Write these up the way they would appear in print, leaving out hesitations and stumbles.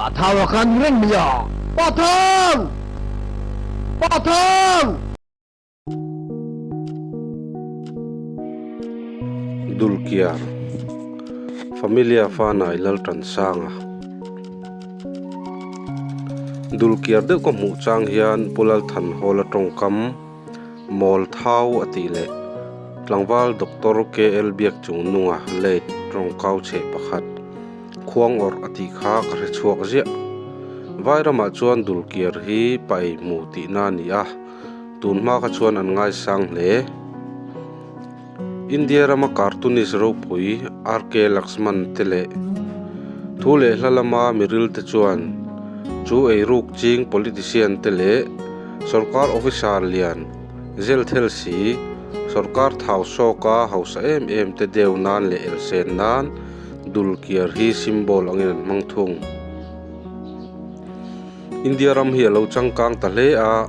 Pa Thau a khan reng mai a. Pa Thau! Pa Thau! Dulkiar Familia Fanai Laltansanga Dulkiar deuh ka hmuh chang hian Pu Lalthanhawla tawngkam Mawl Thau a tih leh Tlangval Doctor KL Biakchungnunga late tawngkau chheh pakhat Khuang awrh a tih kha ka hre chhuak ziah. Vairamah chuan Dulkiar hi pa ei hmu tihna a ni a, tun hma kha chuan an ngaisang hle. India rama cartoonist ropui RK Laxman te leh thu leh hla lama miril te chuan chu eiruk ching politician te leh sorkar officer lian Zelthel si sorkar thau sawka hausa em em te deu nan leh elsen nan Dulkiar hi symbol angin an hmang thung. India ram hi a lo changkang ta hle a,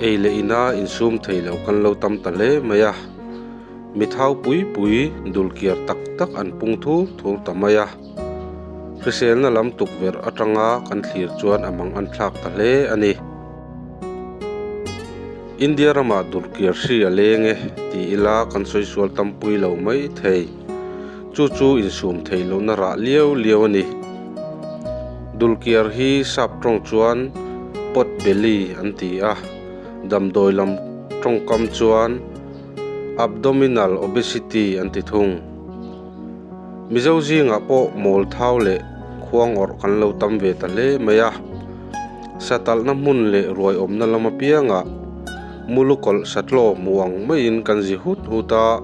ei leh ina insum thei lo kan lo tam ta hle mai a. Mi thau pui pui dulkiar tak tak an pung thur thur ta mai a. Hriselna lam tukverh atanga kan thlir chuan a mang an thlak ta hle a ni. India ramah dulkiar hri a leng e ti ila kan sawi sual tampui lo mai thei. Chu chu insum theih lohna rah liau liau a ni. Dulkiar hi sap tawng chuan pot belly an ti a, damdawi lam tawngkam chuan abdominal obesity an ti thung. Mizo zingah pawh mawl thau leh khuang awrh kan lo tam ve ta hle mai a, satalhna hmun leh ruai awmna lam apiangah mulukawlh satlaw hmu ang maiin kan zi hut hut a.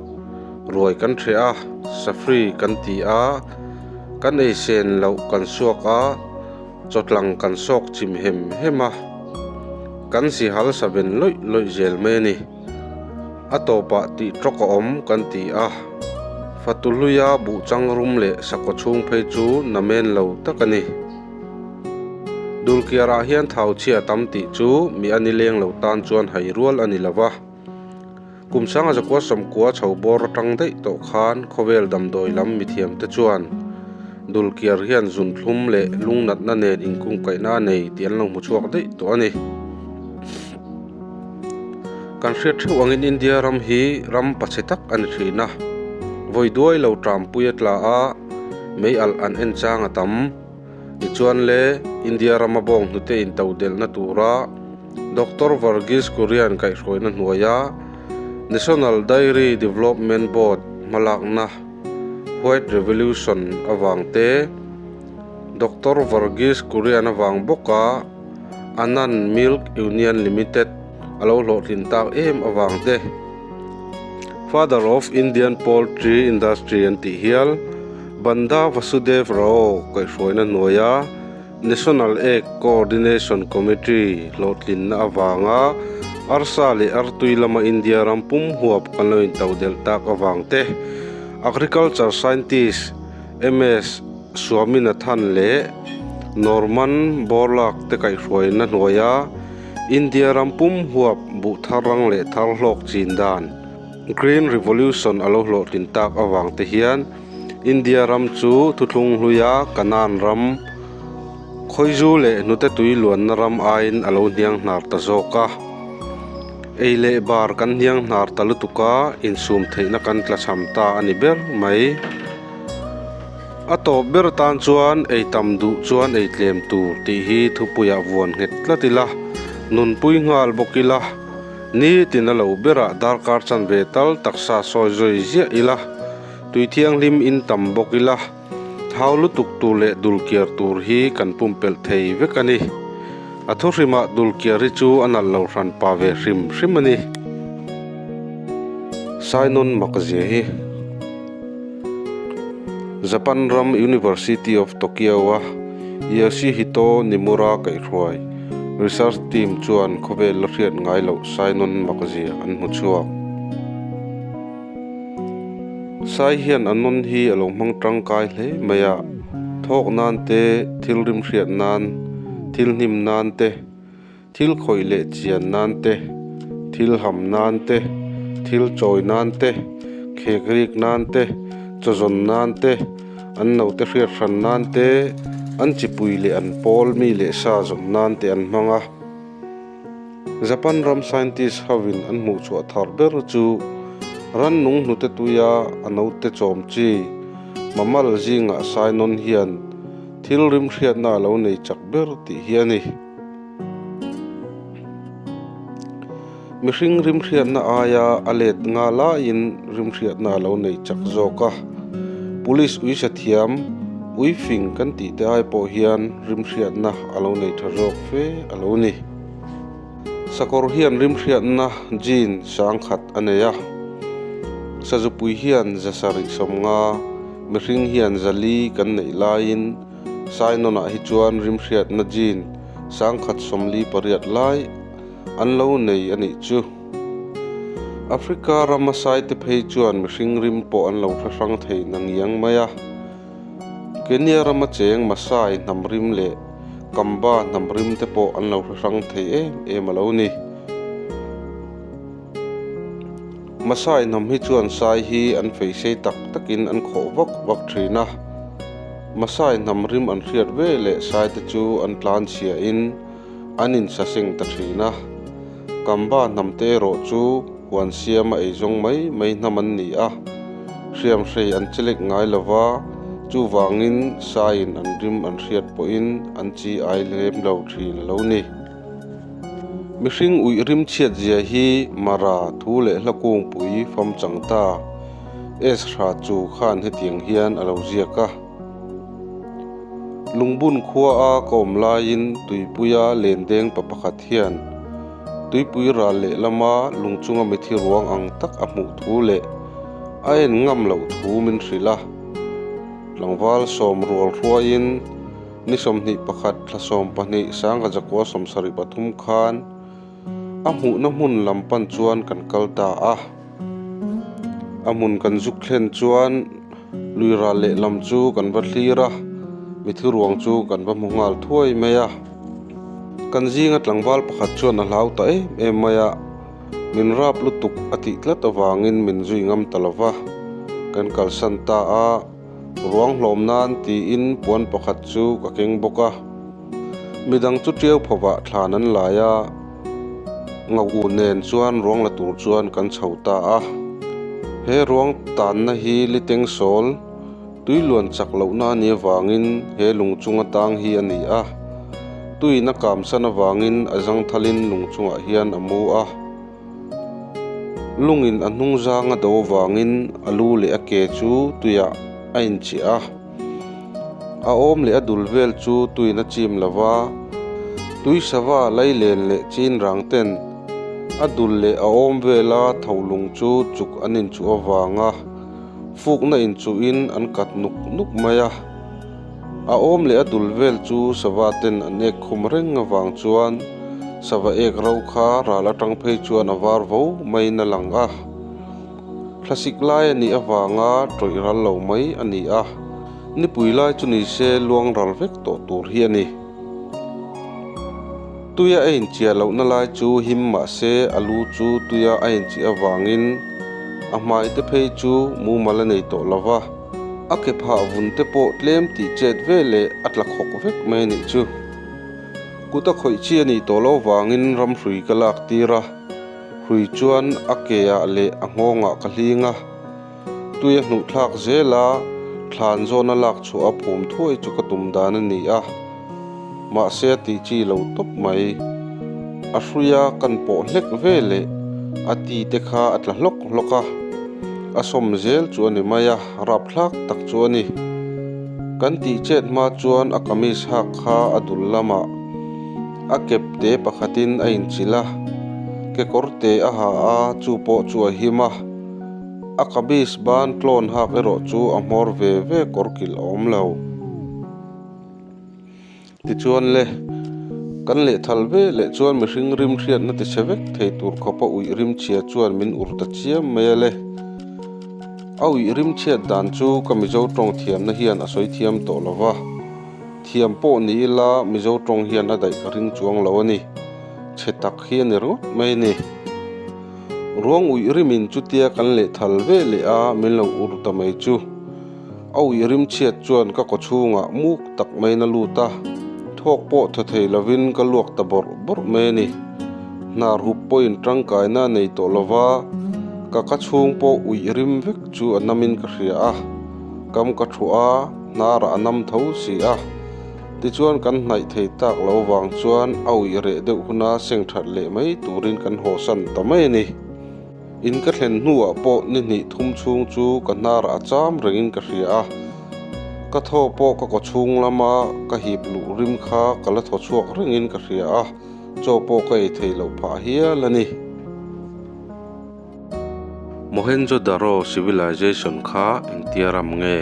Ruai kan hreh a, safri kan ti a, kan ei sen loh kan suak a, chawtlang kan sawk chim hem hem a, kan sihal sa ven lawih lawih zel mai a ni. A tawpah tih tawk a awm kan ti a, fatu hluia buh chang rum leh sakhaw chhung phei chu namen lo tak a ni. Dulkiarah hian thau chhia tam tih chu mi a nileng lo tan chuan hai rual a ni lo va. Kum sanga zakua sawmkua chho bawr atang daih tawh khan khawvel damdawi lam mithiamte chuan Dulkiar hian zunthlum leh lungnatna nen inkungkaihna a nei tih an lo hmu chhuak daih tawh a ni. Kan hriat theuh angin India ram hi ram pachhe tak a ni thin a, vawi duai lo tampui a tla a, mei alh an en chang a tam. Tichuan le India rama bawng hnute intodelhna tura Doctor Varghese Kurian kaihhruaina hnuaia National Dairy Development Board hmalakna White Revolution avang te, Doctor Varghese Kurian avang bawka Anand Milk Union Limited a lo hlawhtlin tak em avang te, Father of Indian Poultry Industry an tih hial Banda Vasudev Rao kaihhruaina hnuaia National Egg Coordination Committee hlawhtlinna avanga arsa leh artui lama India ram pum huap kan lo intodelh tak avang te, Agriculture Scientist MS Swaminathan leh Norman Borlaug te kaihhruaina hnuaia India ram pum huap buh thar rang leh thar hlawk chin dan Green Revolution a lo hlawhtlin tak avang te hian India ram chu thuthlung hluia Kanaan ram, Khawizu leh hnute tui luanna ram aiin a lo hniang hnar ta zawk a. Ei leh bar kan hniang hnar ta lutuk a, insum theihna kan tlachham ta a ni ber mai. A tawp ber tan chuan ei tam duh chuan ei tlem tur tih hi thupuiah vuan nghet tlat ila, nunpui nghal bawk ila, nitin a lo berah darkar chanve tal taksa sawi zui ziah ila, Tui thianghlim in tam bawk ila, thau lutuk tur leh dulkiar tur hi kan pumpelh thei vek a ni. A thuhrimah dulkiar hi chu a nalh lo hran pa ve hrim hrim a ni. Sainawn makzia hi Japan ram University of Tokyo-a Yoshihito Nimura kaihhruai research team chuan khawvel la hriat ngai loh Sainawn makzia an hmu chhuak. Sai hian a nawn hi a lo hmang tangkai hle mai a, thawk nan te, thil rim hriat nan, thil hnim nan te, thil khawih leh chian nan te, thil ham nan te, thil chawi nan te, khek rik nan te, chaw zawn nan te, an naute hriat hran nan te, An chipui leh an pawl mi leh sa zawm nan te an hmang a. Japan ram scientist hovin an hmuhchhuah thar ber chu rannung hnute tuia a note chawm chi mammal zingah sainawn hian thil rimhriatna a lo nei chak ber tih hi a ni. Mihring rimhriatna aia a let nga laiin rimhriatna a lo nei chak zawk a. Police uisa thiam, ui fing kan tih te ai pawh hian rimhriatna a lo nei tha zawk fe a lo ni. Sakawr hian rimhriatna gene sangkhat a nei a. Sazupui hian zasarih sawmnga, mihring hian zali kan neih laiin Sainawnah hi chuan rimhriatna gene 1048 lai an lo nei a nih chu. Africa rama saite phei chuan mihring rim pawh an lo hre hrang thei na ngiang mai a. Kenya rama cheng Masai hnam rim leh Kamba hnam rim te pawh an lo hre hrang thei em em a lo ni. Masai hnam hi chuan sai hi an fei sei tak takin an khawh vak vak thin a. Masai hnam rim an hriat ve leh sai te chu an tlan chhiahin an insaseng ta thin a. Kamba hnam te erawh chu huan siama eizawng mai mai hnam an ni a, hriamhrei an chelek ngai lo va, chuvangin saiin an rim an hriat pawhin an chi ai lem lo thin a lo ni. Mihring uih rim chhiat zia hi Mara thu leh hla kungpui fam chang ta Ezra chu khan hetiang hian a lo ziak a. Lungbun khua a ka awm laiin tuipuia lendeng pa pakhat hian tuipui ral leh lama lung chunga mithi ruang ang tak a hmuh thu leh a en ngam loh thu min hrilh a. Tlangval sawm rual hruaiin ni 21 thla 12 sangha zakua 73 khan a hmuhna hmun lam pan chuan kan kal ta a. A hmun kan zuk thlen chuan lui ral lehlam chu kan va thlir a, mithi ruang chu kan va hmu nghal thuai mai a. Kan zinga tlangval pakhat chuan a hlau ta em em mai a, min rap lutuk a tih tlat avangin min zui ngam ta lo va, kan kalsan ta a. Ruang hlawm nan tiin puan pakhat chu ka keng bawk a, midang chu ṭiau phovah thlan an lai a, ngauh nen chuan ruang la tur chuan kan chho ta a. He ruang tanna hi liteng sawl tui luan chak lohna a nih avangin he lung chunga tang hi a ni a, tuiin a kamsan avangin a zangthalin lung chungah hian a mu a. Lungin a hnung zang a do avangin a lu leh a ke chu tuiah a inchiah a. A awm leh a dul vel chu tuiin a chim lo va, tui sava lailen leh chin rang ten a dul leh a awm vela tho lung chu chuk an inchuh avanga fukna inchuhin an kat nuk nuk mai a. A awm leh a dul vel chu sava ten an ek khum reng avang chuan sava ek ro kha ral atang phei chuan a var vo maiin a lang a. Thlasik lai a nih avanga tawih ral lo mai a ni a, nipui lai chu ni se luang ral vek tawh tur hi a ni. Tuia a inchiah lohna lai chu him mah se a lu chu tuia a inchih avangin a hmai te phei chu mumal a nei tawh lo va. A ke phah vun te pawh tlem tih chet ve leh a tla khawk vek mai a nih chu. Kut a khawih chi a nih tawh loh vangin ram hrui ka lak tir a, hrui chuan a ke ah leh a nghawng ah ka hling a, tui a hnuh thlak zel a, thlan zawn a lak chhuah a phum thuai chu ka tum dan a ni a, mahse a tih chi lo tawp mai. A hruia kan pawh hlek ve leh a ti te kha a tla hlawk hlawk a, a sawm zel chu a ni mai a, rapthlak tak chu a ni. Kan tih chet hma chuan a kamis hak kha a dul lamah a kep te pakhatin a inchilh a, kekawr te a ha a, chu pawh chu a him a. A kamis ban tlawn hak erawh chu a hmawr ve ve kawr kilh a awm lo. Tichuan le, kan lehthal ve leh chuan mihring rim hriatna ti chhe vek thei tur khawpa uih rim chhia chuan min ur ta chiam mai a le. A uih rim chhiat dan chu ka Mizo tawng thiamna hian a sawi thiam tawh lo va, thiam pawh ni ila Mizo tawng hian a daih ka ring chuang lo a ni. Chhe tak hi a ni ringawt mai a ni. Ruang uih rimin chutia kan lehthal ve leh a min lo ur ta mai chu. A uih rim chhiat chuan ka kawchhungah muk tak maiin a lut a, thawk pawh thaw thei lovin ka luak ta bawrh bawrh mai a ni. Hnar hup pawhin tangkaina a nei tawh lova, ka ka chhung pawh uih rim vek chu a namin ka hria a, kam ka thuah a, hnarah a nam tho si a. Tichuan kan hnaih thei tak lo vang chuan a uih reh deuh huna seng that leh mai turin kan hawsan ta mai a ni. In ka thlen hnuah pawh ni hnih thum chhung chu ka hnarah a cham rengin ka hria a, ka thaw pawh ka kaw chhung lama ka hip luh rim kha ka la thaw chhuak rengin ka hria a, chaw pawh ka ei thei loh phah hial a ni. Mohenjo-daro civilization kha engtia ram nge?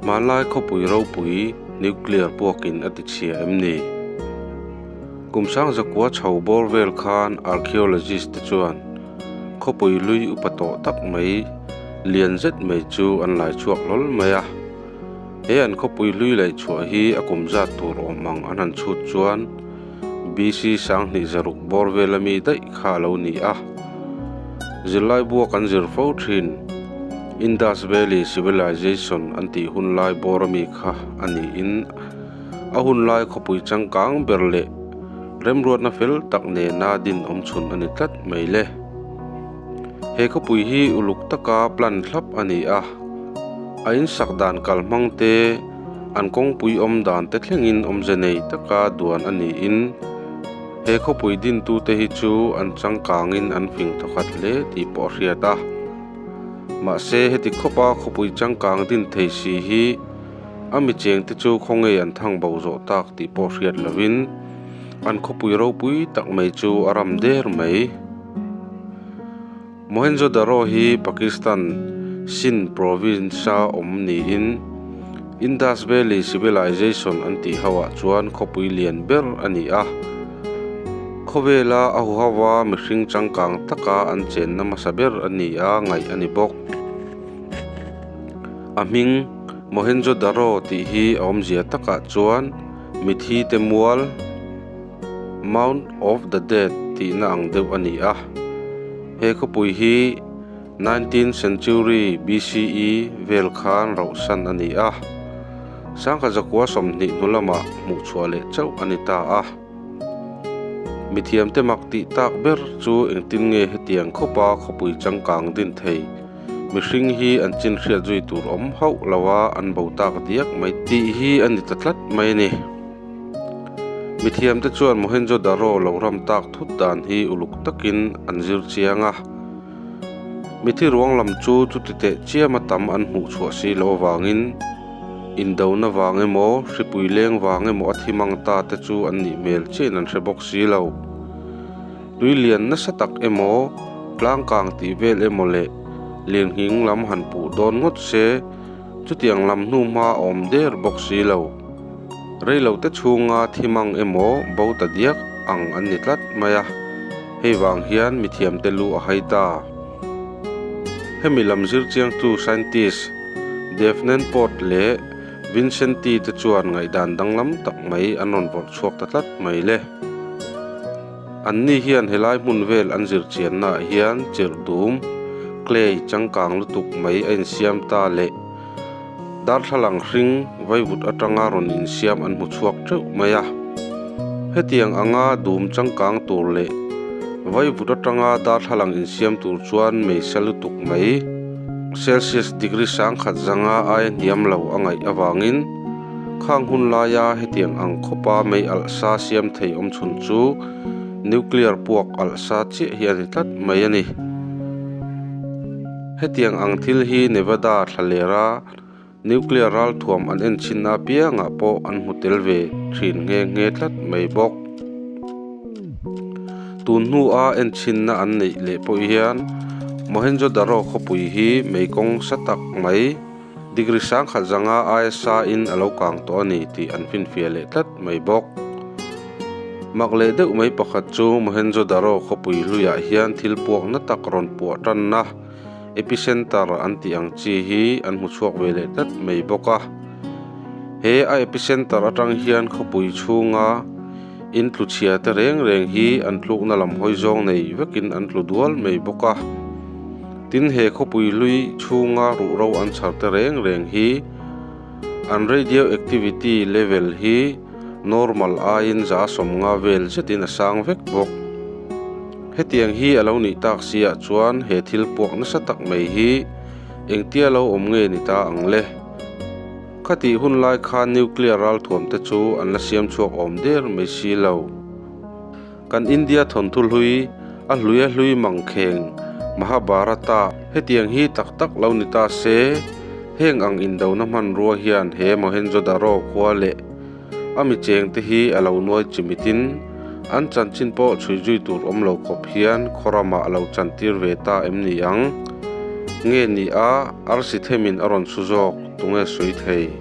Hmanlai khawpui ropui nuclear puakin a tichhia em ni? Kum sangzakua chho bawr vel khan archaeologist te chuan khawpui lui upa tawh tak mai lian zet mai chu an lai chhuak hlawl mai a. He an khawpui hlui laih chhuah hi a kum zat tur awm ang an han chhut chuan BC sanghnih zaruk bawr vel ami daih kha a lo ni a. Zirlai bua kan zir fo thin Indus Valley Civilization an tih hun lai bawr ami kha a niin A hun lai khawpui changkang ber leh remruatna fel tak nena din awm chhun a ni tlat mai le. He khawpui hi uluk taka plan thlap a ni a, a insak dan kal hmang te, an kawngpui awm dan te thlengin awmze nei taka duan a niin he khawpui dintute hi chu an changkangin an fing thawkhat hle tih pawh a hriat a. Mahse heti khawpa khawpui changkang din thei si hi A mi chengte chu khawngei an thang bo zawh tak tih pawh hriat lovin an khawpui ropui tak mai chu a ram der mai. Mohenjo-daro hi Pakistan Sindh province-a awm niin Indus Valley Civilization an tih hoah chuan khawpui lian ber a ni a. Khawvela a huhava mihring changkang taka an chenna hmasa ber a ni a ngaih a ni bawk. A hming Mohenjo-daro tih hi a awmzia takah chuan mithi te mual, Mount of the Dead tihna ang deuh a ni a. He khawpui hi 19th century BCE vel khan rauhsan a ni a. Sangha zakua 20 hnu lamah hmuhchhuah leh chauh a ni ta a. Mithiamte mak tih tak ber chu engtin nge hetiang khawpa khawpui changkang din thei? Mihring hi an chin hriat zui tur awm hauh lo a, an bo tak diak mai tih hi a ni ta tlat mai a ni. Mithiamte chuan Mohenjo-daro lo ram tak thut dan hi uluk takin an zir chiang a. Mithi ruang lam chu chuti teh chiama tam an hmuh chhuah si loh avangin indona vang emaw, hripui leng vang emaw a thi mang ta te chu an nih hmel chiahin an hre bawk si lo. Tui lian nasa tak emaw, tlang kang tih vel emaw leh lianghing lam han puh dawn ngawt se, chutiang lam hnu hma a awm der bawk si lo. Reilo te chhunga thi mang emaw bo ta diak ang an ni tlat mai a, hei vang hian mithiamte lu a hai ta. Hemi lam zir chiangtu scientist Davenport leh Vincenti te chuan ngaihdan danglam tak mai an rawn vawrh chhuak ta tlat mai le. Anni hian helai hmun vel an zir chiannaah hian chirh dum, clay, changkang lutuk mai a insiam ta leh darthlalang hring vaivut atanga rawn insiam an hmu chhuak teuh mai a. Hetiang anga dum changkang tur leh vaivut atanga darthlalang insiam tur chuan meisa lutuk mai, Celsius degree sangkhat zanga aia hniam lo a ngaih avangin, Khang hun laia hetiang ang khawpa mei alh sa siam thei awm chhun chu nuclear puak alh sa chiah hi a ni tlat mai a ni. Hetiang ang thil hi Nevada thlalera nuclear ralthuam an enchhinna apiangah pawh an hmu tel ve thin nghe nghe tlat mai bawk. Tun hnua enchhinna an neih leh pawh hian Mohenjo-daro khawpui hi mei kawng sa tak mai, Degree sangkhat zanga aia in a lo kang tawh a ni tih an finfiah leh tlat mai bawk. Mak leh deuh mai pakhat chu Mohenjo-daro khawpui hluiah hian thil puak na tak rawn puah tanna epicenter an tih ang chi hi an hmu chhuak ve leh tlat mai bawk a. He a epicenter atang hian khawpui chhunga in tlu chhia te reng reng hi an tlukna lam hawi zawng nei vekin an tlu dual mai bawk a. Tin, he khawpui hlui chhunga ruhro an chhar te reng reng hi an radioactivity level hi normal aiin 150 vel zetin a sang vek bawk. Hetiang hi a lo nih tak si ah chuan he thil puak nasa tak mai hi engtia lo awm nge ni ta ang le? Khatih hun lai khan nuclear ralthuam te chu an la siam chhuak awm der mai si lo. Kan India thawnthu hlui, a hlui a hlui mangkheng, Mahabharata, hetiang hi tak tak lo ni ta se, heng ang indona hmanrua hian he Mohenjo-daro khua leh a mi chengte hi a lo nuai chimitin an chanchin pawh chhui zui tur awm lo khawp hian khaw ramah a lo chantir ve ta em ni ang? Nge ni a, arsi themin a rawn su zawk, tunge sawi thei?